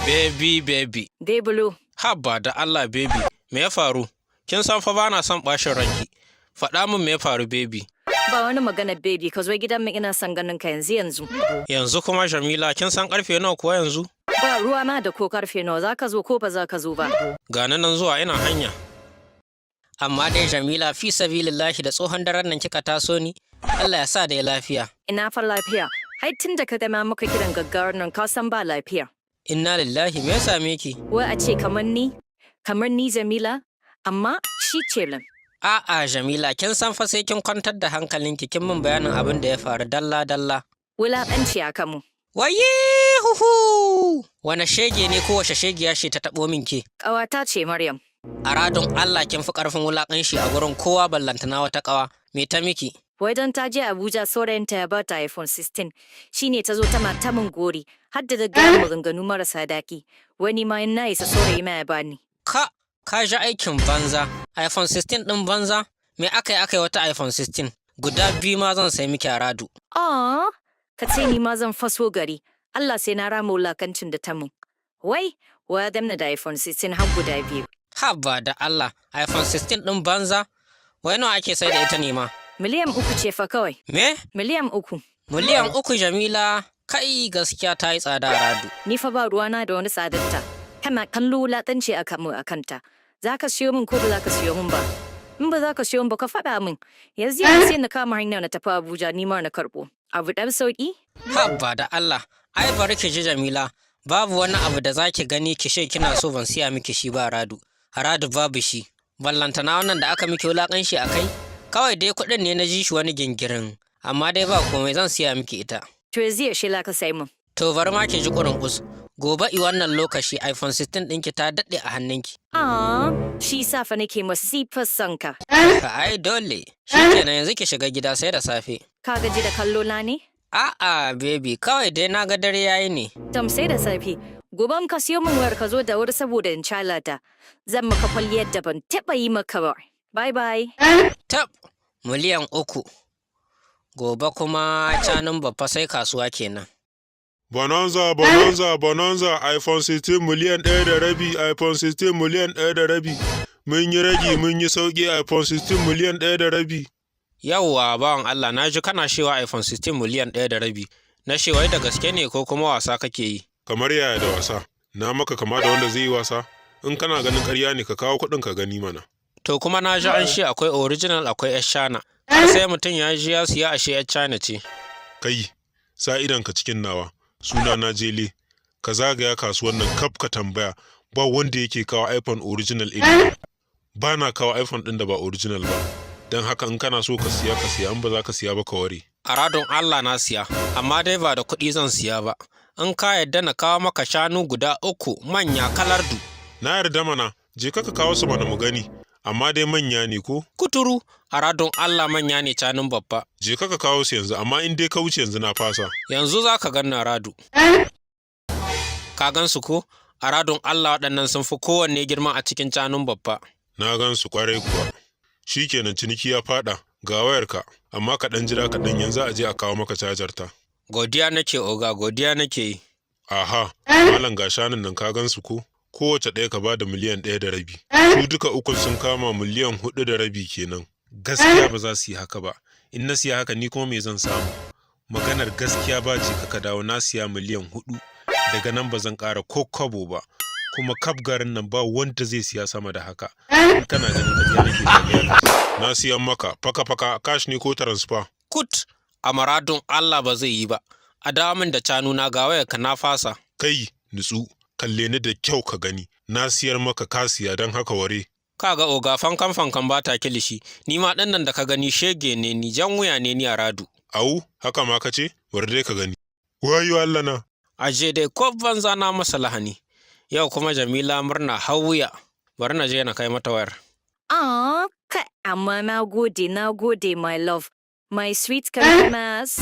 Baby, baby. Debulu. Haba da Allah, baby, me ya faru? Kin san fa bana son ɓacin ranki. Faɗa min me ya faru, baby. Ba wani magana, baby, ka zo gidan mu, ina son ganin ka yanzu yanzu. Yanzu kuma, Jamila, kin san karfe nawa kuwa yanzu? Ba ruwa na da ko karfe nawa, za ka zo ko ba za ka zo ba? Ga nan zuwa, ina hanya. Amma dai Jamila, fi sabilillahi, da tsohon daren nan kika taso ni, Allah ya sa da ya lafiya. Ina fa lafiya. Hai, tun da ka gama muka kiran gaggawar nan, ka san ba lafiya. Inna lillahi, me ya same ki? Wai a ce kamar ni Jamila, amma shi ce nan. A'a Jamila, kin san fa sai kin kwantar da hankalinki kin min bayanin abin da ya faru dalla dalla. Wulaƙanci a kamu. Waye huhu! Wane shege ne ko wace shegiya ce ta taɓo min ke? Ƙawata ce, Maryam. A radon Allah, kin fi ƙarfin wulaƙanshi a gurin kowa, ballantana wata ƙawa. Me ta miki? Wai don ta je Abuja saurayinta ya bata iPhone 16, shine ta zo ta mata min gori har da gaggawa maganganu marasa daɗi. Wani ma in na isa saurayi ma ya bani. Ka ji aikin banza. iPhone 16 ɗin banza? Me aka yi aka yi wata iPhone 16? Guda biyu ma zan sai miki a radu. Ah, ka ce ni ma zan faso gari. Allah sai na rama wulakancin da ta mun. Wai, wa damna da iPhone 16 har guda biyu? Haba da Allah, iPhone 16 ɗin banza? Wai nawa ake sai da ita ne ma? 3 miliyan ce fa kawai. Me? 3 miliyan. 3 miliyan, Jamila? Kai, gaskiya ta yi tsada, radu. Ni fa ba ruwana da wani tsadarta. Kana kallo wulakanci a kamu a kanta. Za ka siyo min ko ba za ka siyo min ba? In ba za ka siyo min ba, ka faɗa min. Yanzu yanzu sai na kama hanya na tafi Abuja ni ma na karɓo. Abu ɗan sauƙi? Haba da Allah, ai bari ki ji, Jamila, babu wani abu da zaki gani ki she kina so ban siya miki shi ba, Radu. Radu, babu shi. Ballantana wannan da aka miki wulakanshi a kai. Kawai dai kuɗin ne na ji shi wani gingirin. Amma dai ba komai, zan siya miki ita. To yanzu yaushe za ka sai min? To bari ma ki ji ƙurin kus. Gobe i wannan lokaci iPhone 16 ɗinki ta daɗe a hannunki. Ah, shi sa fa nake masifar son ka. Ai dole. Shikenan, yanzu ki shiga gida, sai da safe. Ka gaji da kallo na ne? A'a baby, kawai dai na ga dare yayi ne. Tam, sai da safe. Gobe in ka siyo min wayar, ka zo da wuri saboda in calata. Zan maka kwalliyar da ban taɓa yi maka ba. Bye bye. Tab, 3 miliyan. Gobe kuma canin babba sai kasuwa kenan. Bonanza, bonanza, bonanza, iPhone 16 1.5 miliyan, iPhone 16 1.5 miliyan. Mun yi ragi, mun yi sauƙi, iPhone 16 1.5 miliyan. Yawwa bawan Allah, na ji kana cewa iPhone 16 1.5 miliyan. Na ce wai da gaske ne ko kuma wasa kake yi? Kamar yaya da wasa? Na maka kama da wanda zai yi wasa? In kana ganin ƙarya ne, ka kawo kuɗin ka gani mana. To kuma na ji an ce akwai original, akwai 'yar China. Har sai mutum ya ji ya siya, ashe 'yar China ce. Kai, sa idonka cikin nawa, suna na Jele. Ka zagaya kasuwan nan kaf ka tambaya, ba wanda yake kawo iPhone original iri. Ba na kawo iPhone ɗin da ba original ba. Don haka in kana so ka siya, ka siya, in ba za ka siya ba, ka ware. A radon Allah na siya, amma dai ba da kuɗi zan siya ba. In ka yarda na kawo maka shanu guda uku manya kalardu. Na yarda mana, je ka ka kawo su mana mu gani. Amma dai manya ne ko? Kuturu, a radon Allah manya ne, canin babba. Je ka ka kawo su yanzu, amma in dai ka wuce yanzu na fasa. Yanzu za ka ganna, radu. Ka gan su ko? A radon Allah waɗannan sun fi kowanne girma a cikin canun babba. Na gan su kwarai kuwa. Shikenan, ciniki ya faɗa, ga wayarka, amma ka ɗan jira kaɗan, yanzu a je a kawo maka cajar ta. Godiya nake, oga, godiya nake yi. Aha, malam, ga shanun nan, ka gan su ko? Kowace ɗaya ka bada 1.5 miliyan. Su duka ukun sun kama 4.5 miliyan kenan. Gaskiya ba za su yi haka ba. In na siya haka, ni kuma me zan samu? Maganar gaskiya, ba ce ka dawo, na siya 4 miliyan. Daga nan ba zan ƙara ko kwabo ba. Kuma kaf garin nan ba wanda zai siya sama da haka. In kana ganin ƙarya nake, zagaya ka ji. Na siyan maka faka faka, cash ne ko transfer? Kut, a maradun Allah ba zai yi ba. A dawo min da canuna, ga wayarka, na fasa. Kai, nutsu, kalle ni da kyau ka gani. Na siyar maka, ka siya, don haka ware. Kaga oga, fankan fankan ba ta kilishi. Ni ma ɗan nan da ka gani shege ne ni, jan wuya ne ni a radu. Au, haka ma ka ce? Bari dai ka gani. Wayo Allah na. Aje dai, ko banza na masa lahani. Yau kuma Jamila murna har wuya. Bari na je na kai mata wayar. Ah, kai, amma na gode, na gode, my love. My sweet customers.